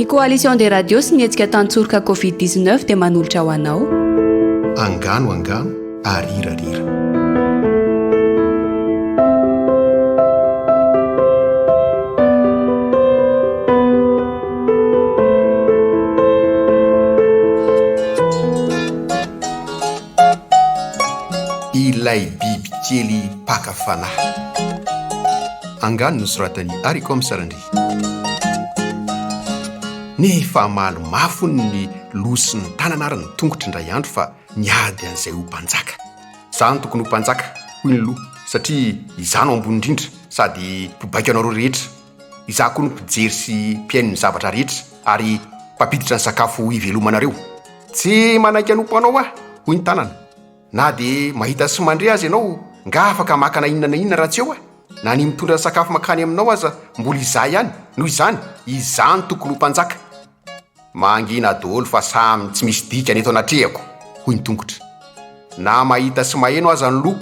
Ny Coalition des radios sy ny hetsika Tantsoroka Covid 19 dia manolotra ho anao. Angano angano arirarira. Ilay bibikely mpaka fanahy. Angano nosoratan'i Aricom Sarandria. Nifamaly mafy hono ny loha sy ny tanana ary ny tongotra indray andro fa niady an'izay ho mpanjaka. Izaho no tokony ho mpanjaka, hoy ny loha, satria izaho no ambony indrindra sady mpibaiko anareo rehetra. Izaho koa no mpijery sy mpihaino ny zavatra rehetra ary mpampiditra ny sakafo hivelomanareo. Tsy manaiky hanompo anao aho, hoy ny tanana. Na dia mahita sy mandre aza ianao, nga afaka maka na inona na inona raha tsy eo aho? Na ny mitondra ny sakafo mankany aminao aza mbola izaho ihany, noho izany, izaho no tokony ho mpanjaka. Mangina daholo fa samy tsy misy dikany eto anatrehako, hoy ny tongotra. Na mahita sy maheno aza ny loha,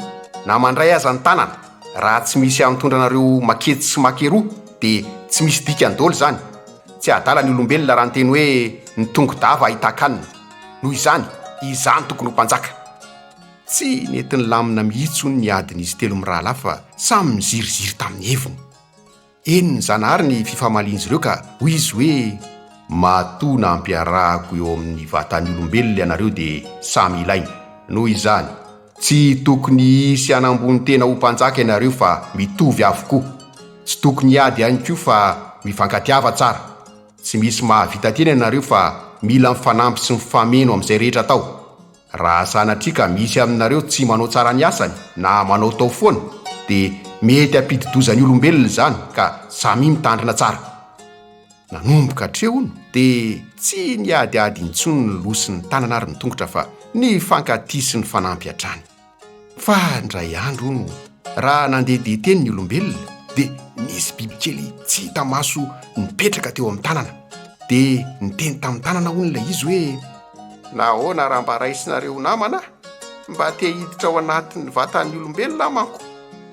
na mandray aza ny tanana, raha tsy misy hamitondra anareo maketsy sy makeroa dia tsy misy dikany daholo izany. Tsy adala ny olombelona raha niteny hoe ny tongo-dava ahitan-kanina. Noho izany, izaho no tokony ho mpanjaka. Tsy nety nilamina mihitsy hono ny adin'izy telo mirahalahy fa samy niziriziry tamin'ny heviny. Henon'i Zanahary ny fifamalian'izy ireo ka hoy izy hoe, Matoa nampiarahako eo amin'ny vatan'ny olombelona ianareo dia samy ilaina. Noho izany, tsy tokony hisy hanambony tena ho mpanjaka ianareo fa mitovy avokoa. Tsy tokony hiady ihany koa fa mifankatiava tsara. Tsy misy mahavita tena ianareo fa mila mifanampy sy mifameno amin'izay rehetra atao. Raha sanatria ka misy aminareo tsy manao tsara ny asany na manaotao foana dia mety hampidi-doza ny olombelona izany ka samia mitandrina tsara. Nanomboka hatreo hono dia tsy niadiady intsony ny loha sy ny tanana ary ny tongotra fa nifankatia sy nifanampy hatrany. Fa indray andro hono, raha nandehandeha teny ny olombelona, dia nisy bibikely tsy hita maso nipetraka teo amin'ny tanana. Dia niteny tamin'ny tanana hono ilay izy hoe, Nahoana raha mba raisinareo ho namana aho? Mba te hiditra ao anatin'ny vatan'ny olombelona aho manko.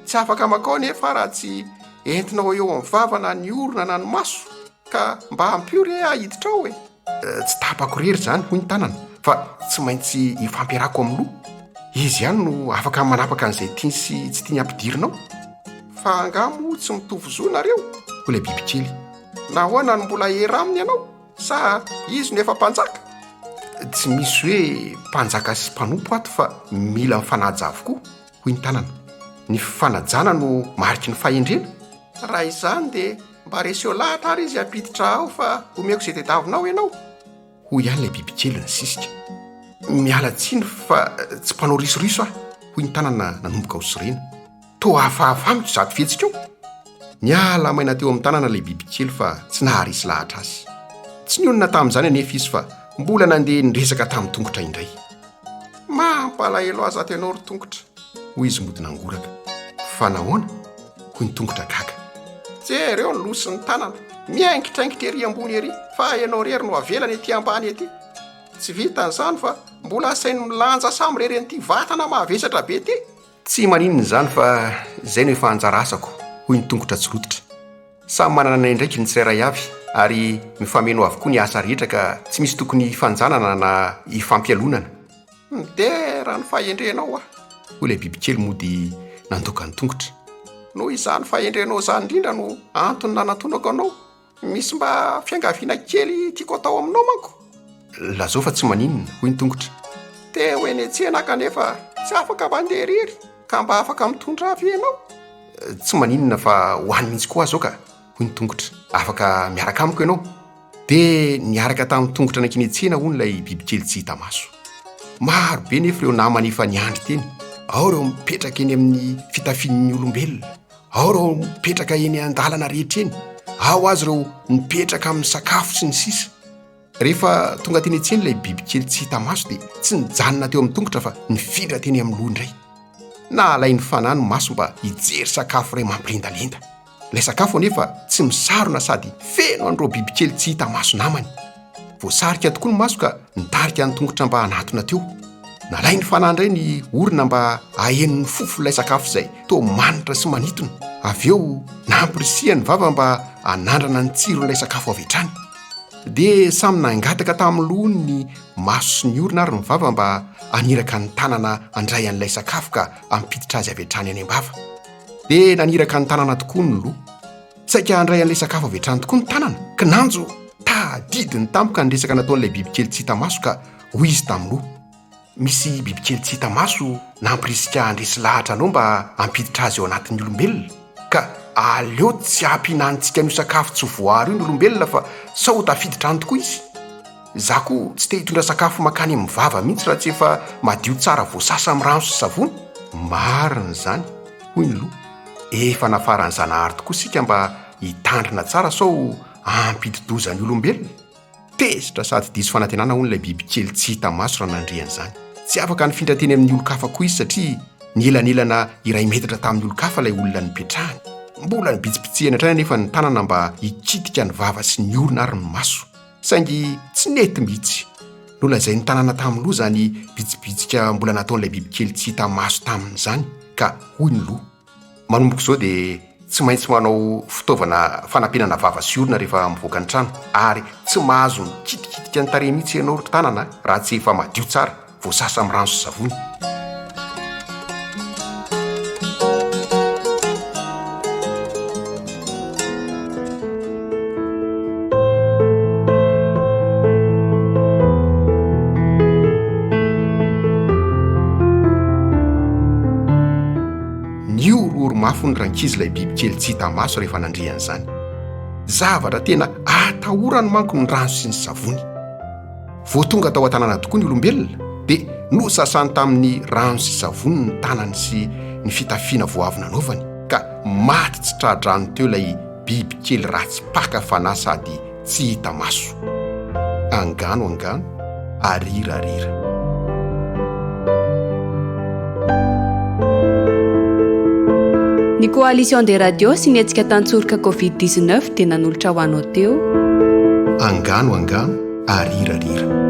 Tsy afaka mankao anefa aho raha tsy entinao eo amin'ny vava na ny orona na ny maso. Ka mba ampio re aho hiditra ao e! Tsy tapako irery izany, hoy ny tanana, fa tsy maintsy ifampiarahako amin'ny loha. Izy ihany no afaka manapaka an'izay tiany sy tsy tiany hampidirina ao. Fa angaha moa tsy mitovy zo nareo? hoy ilay bibikely. Nahoana no mbola era aminy ianao? Sa izy no efa mpanjaka? Tsy misy hoe mpanjaka sy mpanompo ato fa mila mifanaja avokoa, hoy ny tanana. Ny fifanajana no mariky ny fahendrena. Raha izany dia Mba reseo lahatra ary izy hampiditra ao fa omeko izay tediavinao ianao. Hoy ihany ilay bibikely nisisika. Miala tsiny fa tsy mpanao risoriso aho, hoy ny tanana nanomboka ho sorena. Toa hafahafa amiko izato fihetsikao. Niala maina teo amin'ny tanana ilay bibikely fa tsy naharesy lahatra azy. Tsy nionona tamin'izany anefa izy fa mbola nandeha niresaka tamin'ny tongotra indray. Mampalahelo ahy izato ianao ry tongotra, hoy izy mody nangoraka. Fa nahoana? hoy ny tongotra gaga. Jereo ny loha sy ny tanana, miaingitraingitra ery ambony ery, fa ianao irery no avelany ety ambany ety. Tsy vitan'izany fa mbola asainy milanja samirery an'ity vatana mavesatra be ity. Tsy maninona izany fa izay no efa anjara asako, hoy ny tongotra tsy rototra. Samy manana ny andraikiny ny tsirairay avy ary mifameno avokoa ny asa rehetra ka tsy misy tokony hifanjanana na hifampialonana. Midera ny fahendrenao aho, hoy ilay bibikely mody nandoka ny tongotra. Noho izany fahendrenao izany indrindra no antony nanantonako anao. Misy mba fiangaviana kely tiako atao aminao manko. Lazao fa tsy maninona, hoy ny tongotra. Te ho eny an-tsena aho kanefa tsy afaka mandeha irery, ka mba afaka mitondra ahy ve ianao? Tsy maninona fa ho any mihitsy koa aho izao ka, hoy ny tongotra. Afaka miaraka amiko ianao. Dia niaraka tamin'ny tongotra nankeny an-tsena hono ilay bibikely tsy hita maso. Maro be nefa ireo namany efa niandry teny. Ao ireo mipetraka eny amin'ny fitafian'ny olombelona, ao ireo mipetraka eny an-dalana rehetra eny, ao aza ireo mipetraka amin'ny sakafo sy ny sisa. Rehefa tonga teny an-tsena ilay bibikely tsy hita maso dia tsy nijanona teo amin'ny tongotra fa nifindra teny amin'ny loha indray. Nalain'ny fanahy ny maso mba hijery sakafo iray mampilendalenda. Ilay sakafo anefa tsy misarona sady feno an'ireo bibikely tsy hita maso namany. Voasarika tokoa ny maso ka nitarika ny tongotra mba hanatona teo. Nalain'ny fanahy indray ny orona mba haheno ny fofon'ilay sakafo izay toa manitra sy manintona. Avy eo nampirisihany ny vava mba hanandrana ny tsiron'ilay sakafo avy hatrany. Dia samy nangataka tamin'ny loha ny maso sy ny orona ary ny vava mba haniraka ny tanana handray an'ilay sakafo ka hampiditra azy avy hatrany any am-bava. Dia naniraka ny tanana tokoa ny loha. Saika handray an'ilay sakafo avy hatrany tokoa ny tanana, kinanjo tadidiny tampoka ny resaka nataon'ilay bibikely tsy hita maso ka hoy izy tamin'ny loha. Misy bibikely tsy hita maso nampirisika handresy lahatra anao mba hampiditra azy ao anatin'ny olombelona, ka aleo tsy hampihinanintsika an'io sakafo tsy voaaro io ny olombelona fa sao ho tafiditra any tokoa izy. Izaho koa tsy te hitondra sakafo mankany amin'ny vava mihitsy raha tsy efa madio tsara voasasa amin'ny rano sy savony. Marina izany, hoy ny loha. Efa nafaran'i Zanahary tokoa isika mba hitandrina tsara sao hampidi-doza ny olombelona. Tezitra sady diso fanantenana hono ilay bibikely tsy hita maso raha nandre an'izany. Tsy afaka nifindra teny amin'ny olon-kafa koa izy satria nielanelana iray metatra tamin'ny olon-kafa ilay olona nipetrahany. Mbola nibitsibitsihana hatrany anefa ny tanana mba hikitika ny vava sy ny orona ary ny maso. Saingy tsy nety mihitsy. Nolazain'ny tanàna tamin'ny loha izany bitsibitsika mbola nataon'ilay bibikely tsy hita maso taminy izany ka hoy ny loha. Manomboka izao dia tsy maintsy manao fitaovana fanampenana vava sy orona rehefa mivoaka ny trano ary tsy mahazo mikitikitika ny tarehy mihitsy ianao ry tanana raha tsy efa madio tsara, voasasa amin'ny rano sy savony. Nihorohoro mafy hono rankizy ilay bibikely tsy hita maso rehefa nandre an'izany. Zavatra tena atahorany manko ny rano sy ny savony. Vao tonga tao an-tanàna tokoa ny olombelona dia nosasany tamin'ny rano sy savony ny tanany sy ny fitafiana vao avy nanaovany ka maty tsy tra-drano teo ilay bibikely ratsy mpaka fanahy sady tsy hita maso. Angano angano, arira arira. Ny Coalition des radios sy ny hetsika tantsoroka Covid 19 dia nanolotra ho anao teo. Angano angano, arira arira.